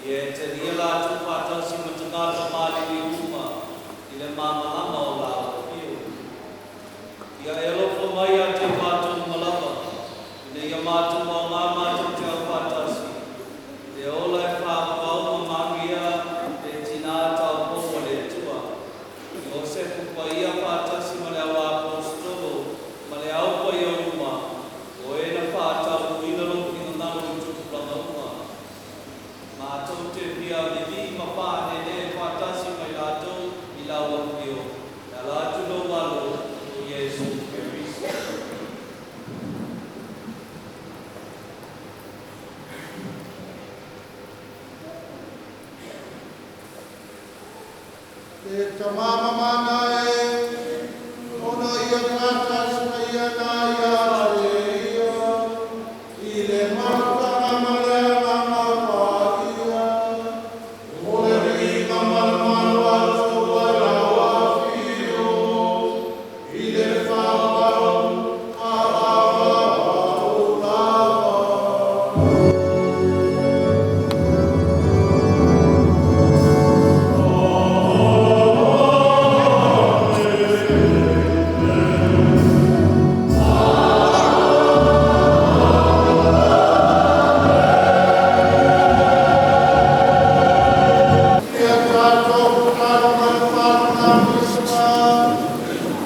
Ia e talia latou faatasi ma tagata maliliu uma i le malamalama o lau afio. Ia e alofa mai ia te i matou uma lava, ina ia matou aogā matou te aufaatasi, i le ola e faavavau ma manuia le tinā taupou a le Atua. Iosefu paia faatasi ma le auaposeitolo ma le au paia uma, o e na faataunuuina lou finagalo i tupulaga uma. Matou te fia vivii ma faanēnē faatasi ma i latou i lau afio, e ala atu i lou Alo, o Iesu Keriso. Le Tama mamana e, ona ia faatasi ma ia na ia te ia, i le mafutaga ma le Agaga Paia, o le viiga ma le mamalu atoa i lau afio, i le faavavau faavavau lava. Ia tatou tatalo ma le faalunapuisa,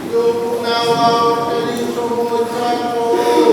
i upu naauao o Keriso mo i tatou.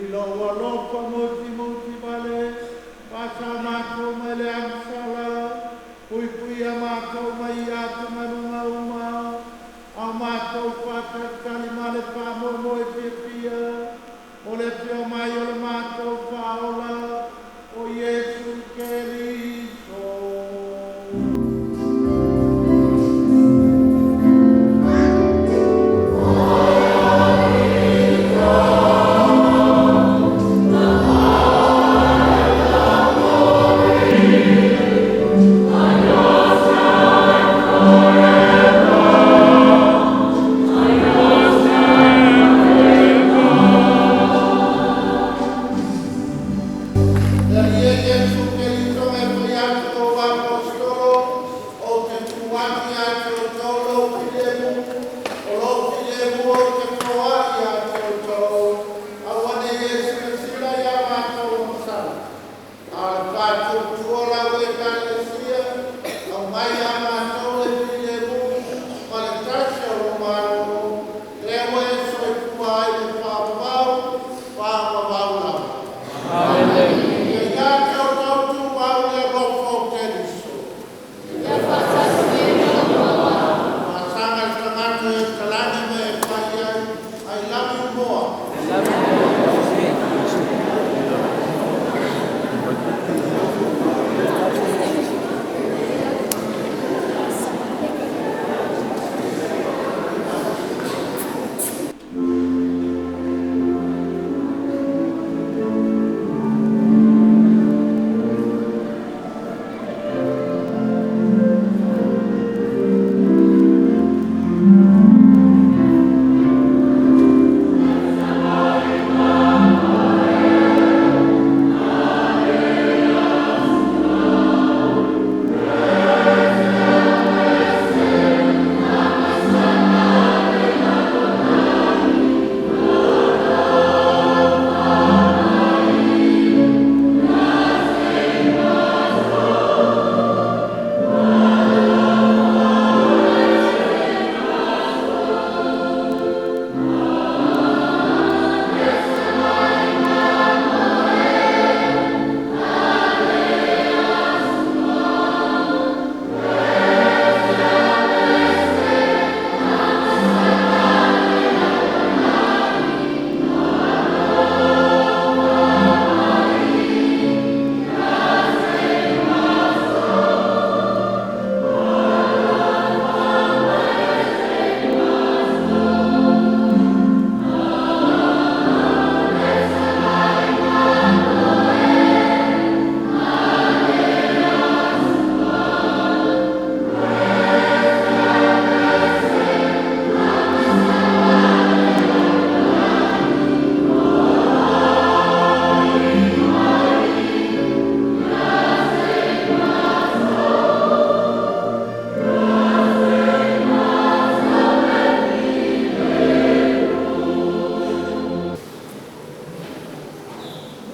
I lou alofa motimoti vale, faasao matou mai le agasala, puipuia matou mai i atugaluga uma, a o matou faatalitali ma le faamoemoe fiafia, o le afio mai o le matou Faaola, o Iesu Keriso. Le Alii e Iesu Keriso e fai atu i ou Aposetolo, ou te tuu atu ia te outou lou filemu, o lou filemu ou te foai ia te outou. Aua ne i e silasila iā matou agasala, a o le faatuatua o lau Ekalesia, aumai iā matou le filemu ma le tasi o lou Malo, lea ua e soifua ai i le faavavau, faavavau lava. Ia ia te outou tumau le alofa o Keriso. Faasaga le tagata e talagi ma e fai ai, I love you more.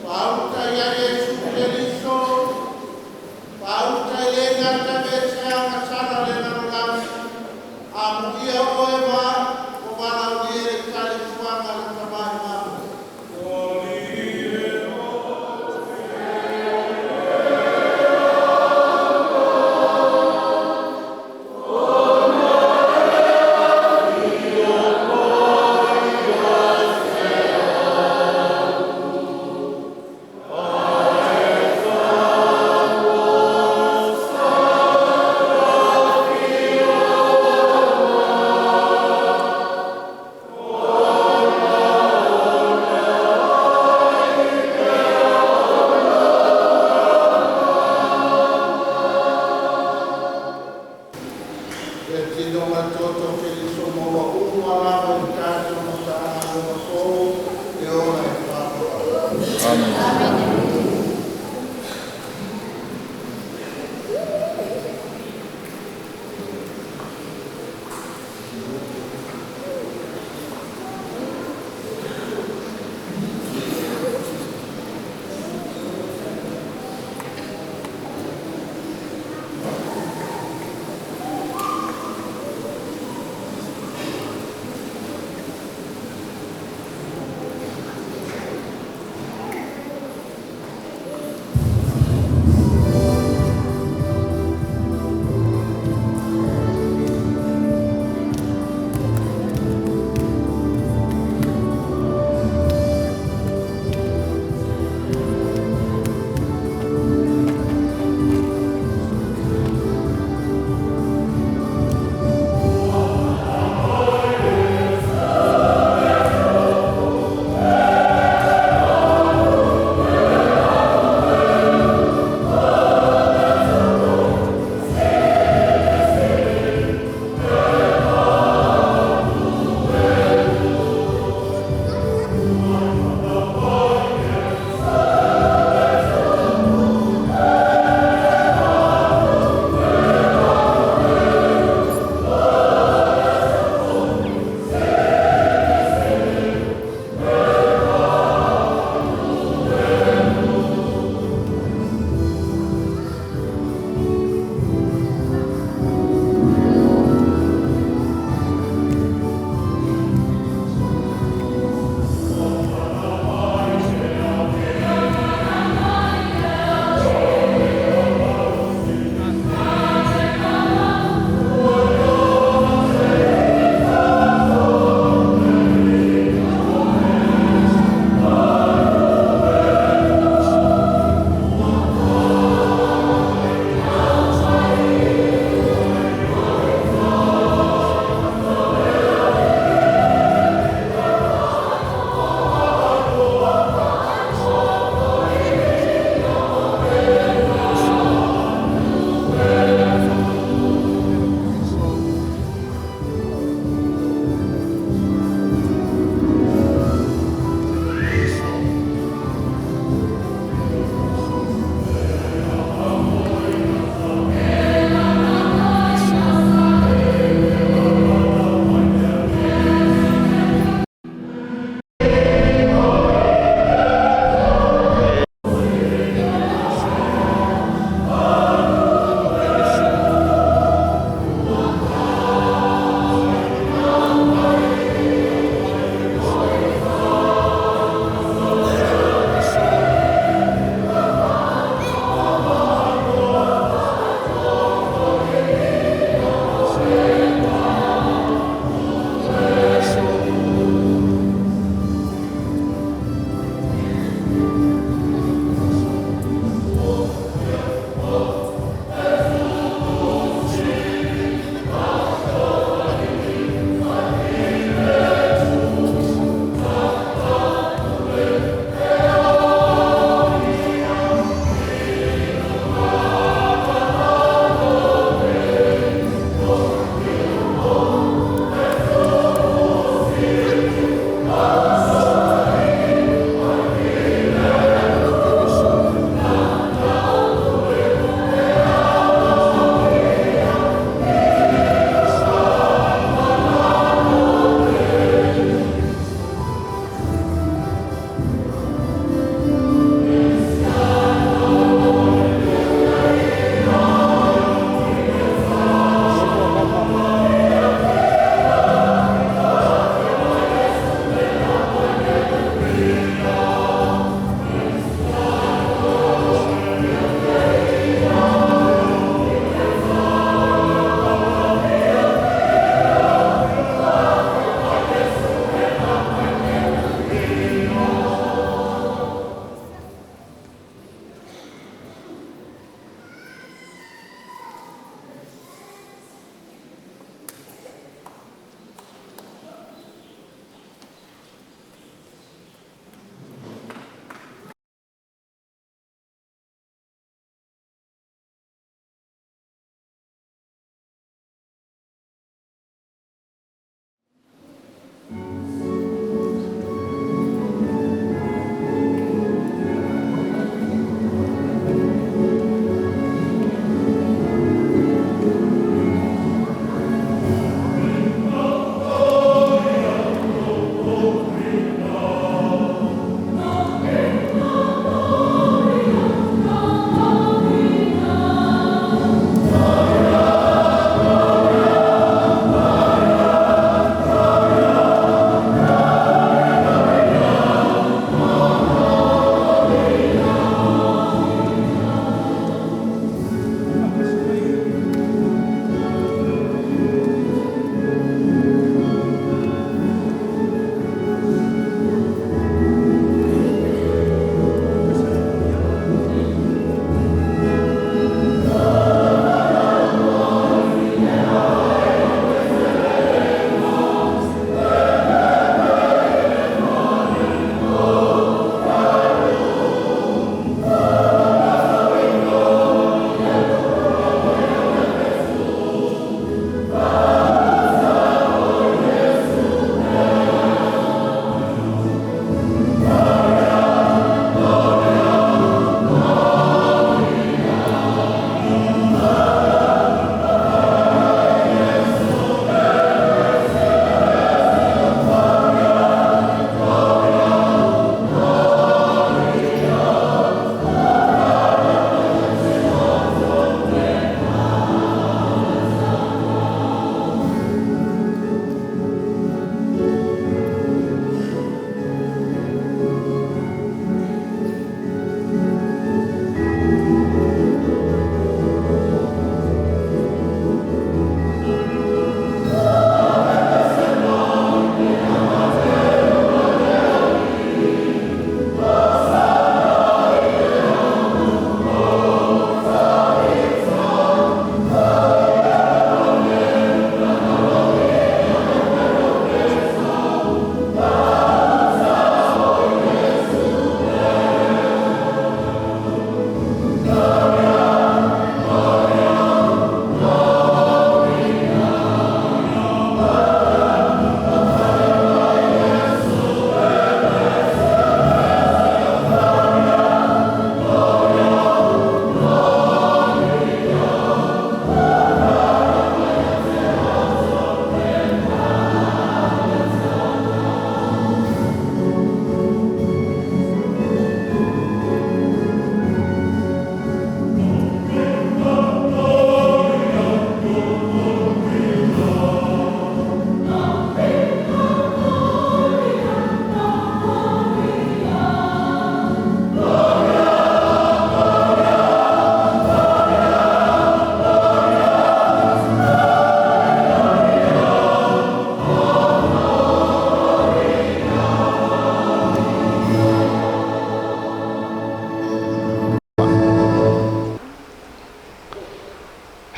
Faauta ia Iesu Keriso, faauta e lē gata aveesea agasala a le lalolagi, amuia oe ma ua valaaulia i le talifuaga a le Tama i Mamoe. Le tino ma le toto o Keriso maua uma lava i le tatou Matagaluega fou e ola e faavavau. Amene.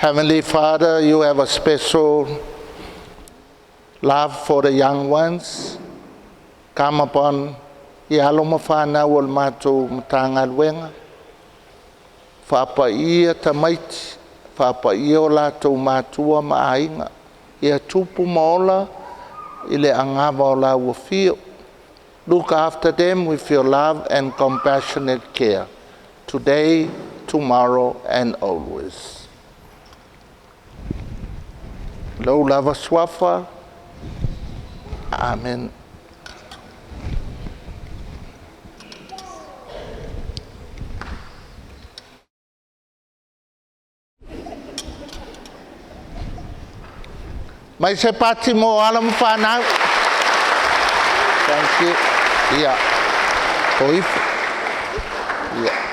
Heavenly Father, you have a special love for the young ones. Come upon i alo ma whanau o le mātou Matagaluega. Faapaia tamaiti, faapaia o latou matua ma aiga. Ia tupu ma ola i le agava o lau afio. Look after them with your love and compassionate care, today, tomorrow, and always. Lou lava suafa. Amen. Mai se pati mo alo ma whanau. Thank you. Ia. O ifo. Ia.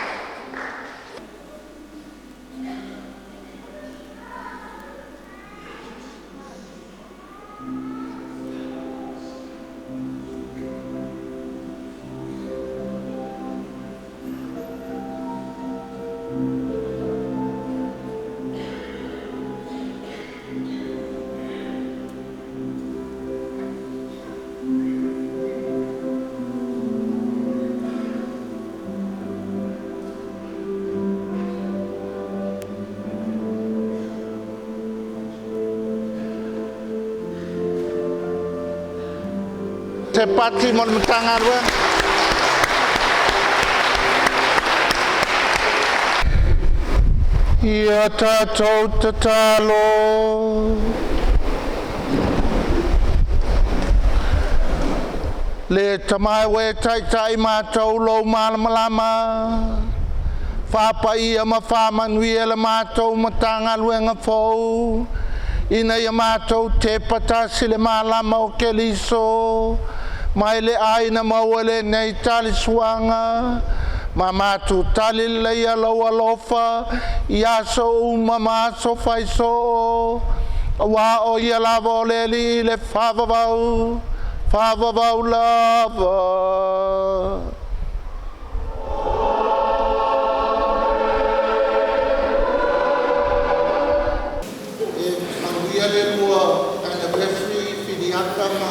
Se pati mo le Matagaluega. Ia tatou tatalo. Le tamai ue taitai mātou lou malamalama. Faapaia ma faamanuia le matou Matagaluega fou. Ina ia matou tepa tasi le malama o Keriso. Mai le ai na maua lenei talisuaga. Ma matou tali leleia lou alofa i aso uma ma aso faisoo. Auā o ia lava o le Alii le faavavau, faavavau lava. E manuia le lua anniversary Filiata ma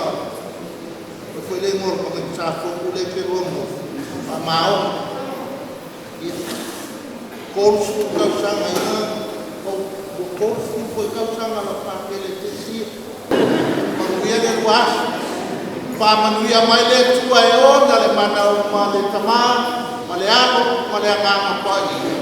foi le igoa o le tamaiti sa Fotu lea e te lua nonofo Faamaoni. Ia, 30 tausaga ina ua 30 foi tausaga o lau Pakelete. Manuia le lua aso. Faamanuia mai le Atua e ona le mana o ma le Tamā ma le Alo ma le Agaga Paia.